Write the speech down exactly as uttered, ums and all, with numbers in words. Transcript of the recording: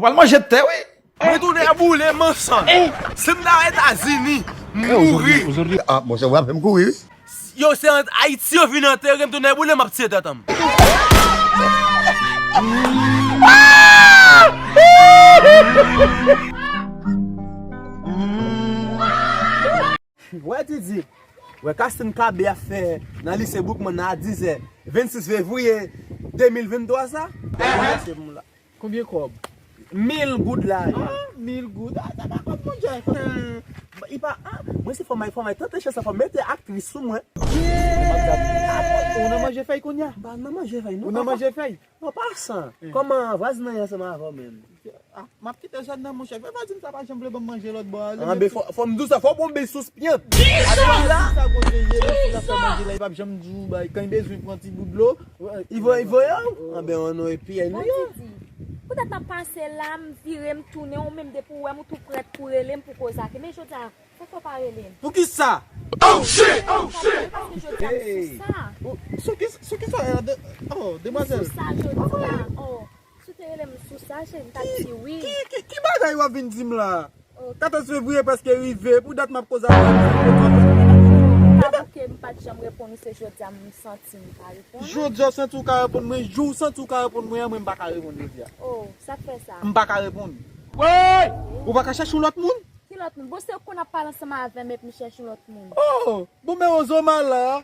Ou pral manje tè, wi. Mwen tounen boule m ansanm. Si m ta Etazini, m mouri. Ah, monchè, w ap fè m kouri, wi. Yo, se ant Ayiti yo vin antere m, tounen boule m ap tiye tèt an m. Wè, Didi, wè, kastin Kabe ap fè nan lise Boukman nan a dizè, vennsis fevriye de mil venntwa sa? Konbyen kòb? Mil goud la. Ah, mil goud. Ah, sa pa kòb, monchè. Frè, i pa, ah, mwen se fò may, fò may tante chans la, fò mete aktris sou mwen. Ou nan manje fèy kounye a? M pa nan manje fèy, non. Ou nan manje fèy? Non, pa sa. Kòman vwazin nan ye ansanm avè w menm? Ah, m ap kite zòn nan, monchè. Fè vwazin sa pa janm vle ban m manje lòt bò a. Ah, men fò, fò m di w sa, fò w bon byen sous pyan. Apre la, sa kote ye, menm si l ap fè manje la, li p ap janm di w, bay, kan li bezwen pran ti bout dlo, i voye, i voye w. Ah, ben, an non, epi, an non. Poutèt m ap pase la, m vire, m tounen, ou menm depi w wè m, ou tou prèt pou rele m pou koze ak li. Men jodi a, poukisa w pa rele m? Poukisa? Oh, shit! Oh, shit! Paske jodi a, m sou sa. Ou, sou ki, sou ki sa, eh, de, oh, demwazèl? M sou sa jodi a, oh. Si w te rele m sou sa, cheri, m t ap di wi. Ki, ki, ki bagay w ap vin di m la? Ok. Katòz fevriye prèske rive, pou dat m ap koze avè w. Sa bouke, m pa t janm reponn ou, se jodi a m santi m ka reponn ou. Jodi a w santi w ka reponn mwen, jou w santi w ka reponn mwen an, mwen m pa ka reponn jodi a. Oh, sa k fè sa? M pa ka reponn. Woy! Ou pa ka chèche yon lòt moun? Ki lòt moun? Bon, se ou k konn ap pale ansanm avè m epi m chèche yon lòt moun. Oh! Bon, men Ozoma la.